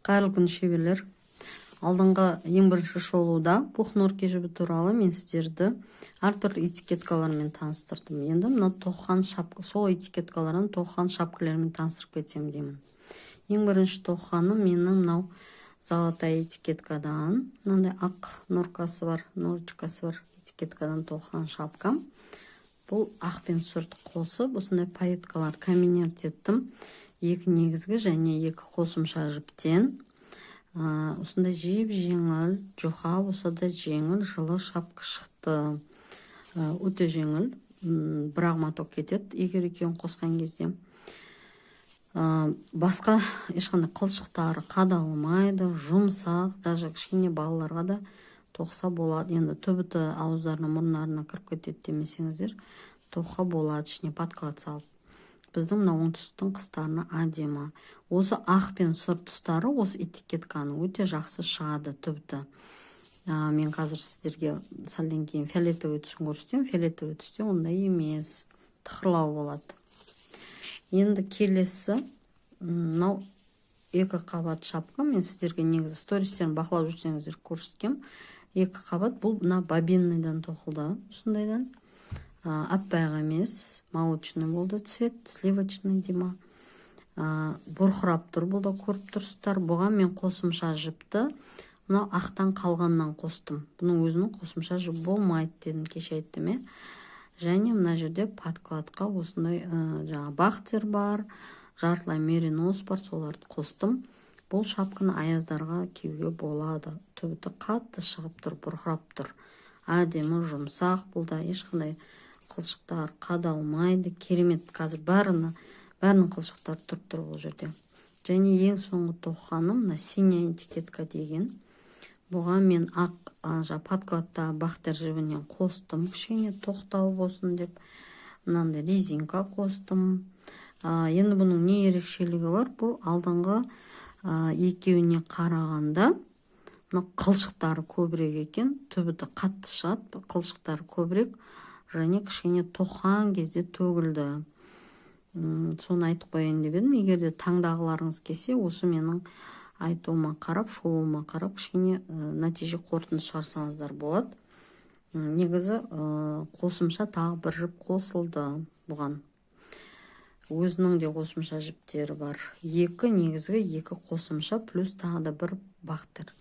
Қайырлы күн, шеберлер! Алдыңғы ең бірінші шолуда пух норки жібі туралы мен сіздерді әртүрлі этикеткалармен таныстырдым. Енді мына тоқыған шапка, сол этикеткалардан тоқыған шапкалармен таныстырып кетсем деймін. Ең бірінші тоқығаным менің мынау золотая этикеткадан, мынандай ақ норкасы бар, норочкасы бар этикеткадан тоқыған шапкам. Бұл ақ пен сұрды қосып, осындай пайеткалар комбинировать еттім, екі негізгі және екі қосымша жіптен. Осындай жеп жеңіл, жұқа болса да, жеңіл, жылы шапка шықты. Өте жеңіл, бір-ақ моток кетеді, егер екеуін қосқан кезде. Басқа ешқандай қылшықтары қадалмайды, жұмсақ, даже кішкене балаларға да тоқса болады. Енді түбіті ауыздарына, мұрындарына кіріп кетеді демесеңіздер, тоқуға болады ішіне подклад салып. Біздің мына оңтүстіктің қыстарына әдемі. Осы ақ пен сұр тұстары осы этикетканың өте жақсы шығады түбіті. Мен қазір сіздерге сәлден кейін фиолетовый түсін көрсетемін. Фиолетовый түсте ондай емес, тықырлау болады. Енді келесі мынау екі қабат шапка. Мен сіздерге негізі стористерін бақылап жүрсеңіздер, көрсеткем. Екі қабат, бұл мына бобинныйдан тоқылды, осындайдан, аппақ емес, молочный болды цвет, сливочный дей ма. Бұрқырап тұр бұл да, көріп тұрсыздар. Бұған мен қосымша жіпті мынау ақтан қалғаннан қостым. Бұның өзінің қосымша жіп болмайды дедім, кеше айттым, иә. Және мына жерде подкладқа осындай жаңа бахтер бар, жартылай меринос бар, соларды қостым. Бұл шапканы аяздарға киюге болады. Түбіті қатты шығып тұр, бұрқырап тұр, әдемі, жұмсақ. Бұл да ешқандай қылшықтар қадалмайды, керемет. Қазір бәрінің қылшықтары тұрып тұр бұл жерде. Және ең соңғы тоқығаным мына синяя этикетка деген. Бұған мен ақ жаңағы подкладта бахтер жібінен қостым, кішкене тоқтау болсын деп мынандай резинка қостым. Енді бұның не ерекшелігі бар? Бұл алдыңғы екеуіне қарағанда мына қылшықтары көбірек екен, түбіті қатты шығады, қылшықтары көбірек және кішкене тоқыған кезде төгілді. Соны айтып қояйын деп едім. Егер де таңдағыларыңыз келсе, осы менің айтуыма қарап, шолуыма қарап, кішкене нәтиже, қорытынды шығарсаңыздар болады. Негізі қосымша тағы бір жіп қосылды бұған, өзінің де қосымша жіптері бар: екі негізгі, екі қосымша, плюс тағы да бір бахтер.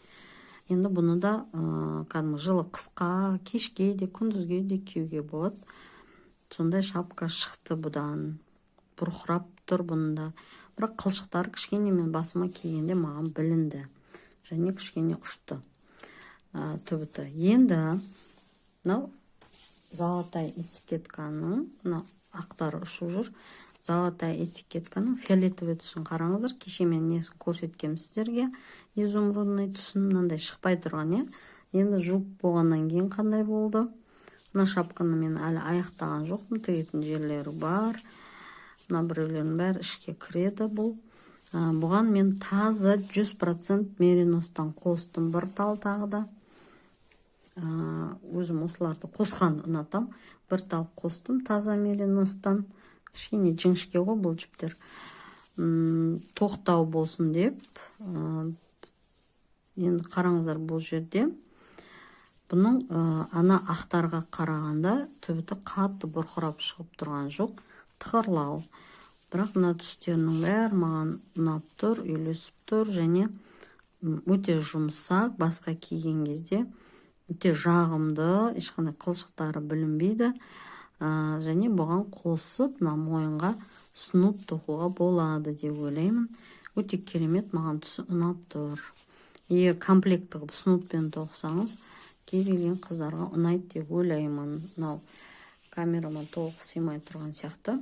Енді бұны да кәдімгі жылы қысқа, кешке де, күндізге де киюге болады. Сондай шапка шықты бұдан. Бұрқырап тұр бұның да, бірақ қылшықтары кішкене мен басыма кигенде маған білінді және кішкене ұшты түбіті. Енді мынау золотая этикетканың, мына ақтары ұшып жүр, золотая этикетканың фиолетовый түсін қараңыздар. Кеше мен несін көрсеткенмін сіздерге, изумрудный түсін, мынандай шықпай тұрған, иә. Енді жуып болғаннан кейін қандай болды? Мына шапканы мен әлі аяқтаған жоқпын, тігетін жерлері бар. Мына біреулердің бәрі ішке кіреді бұл. Бұған мен таза 100% мериностан қостым бір тал тағы да. Өзім осыларды қосқан ұнатам. Бір тал қостым таза мериностан, кішкене жіңішке ғой бұл жіптер, тоқтау болсын деп. Енді қараңыздар, бұл жерде бұның ана ақтарға қарағанда түбіті қатты бұрқырап шығып тұрған жоқ, тығырлау. Бірақ мына түстерінің бәрі маған ұнап тұр, үйлесіп тұр және өте жұмсақ, басқа киген кезде өте жағымды, ешқандай қылшықтары білінбейді. Және бұған қосып мына мойынға снуд тоқуға болады деп ойлаймын. Өте керемет, маған түсі ұнап тұр. Егер комплект қылып снудпен тоқысаңыз, кез келген қыздарға ұнайды деп ойлаймын. Мынау камерама толық сыймай тұрған сияқты.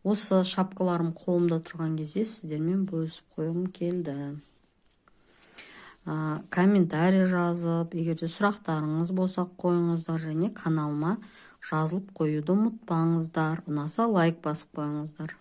Осы шапкаларым қолымда тұрған кезде сіздермен бөлісіп қойғым келді. Комментарий жазып, егер де сұрақтарыңыз болса, қойыңыздар және каналыма жазылып қоюды ұмытпаңыздар. Ұнаса, лайк басып қойыңыздар.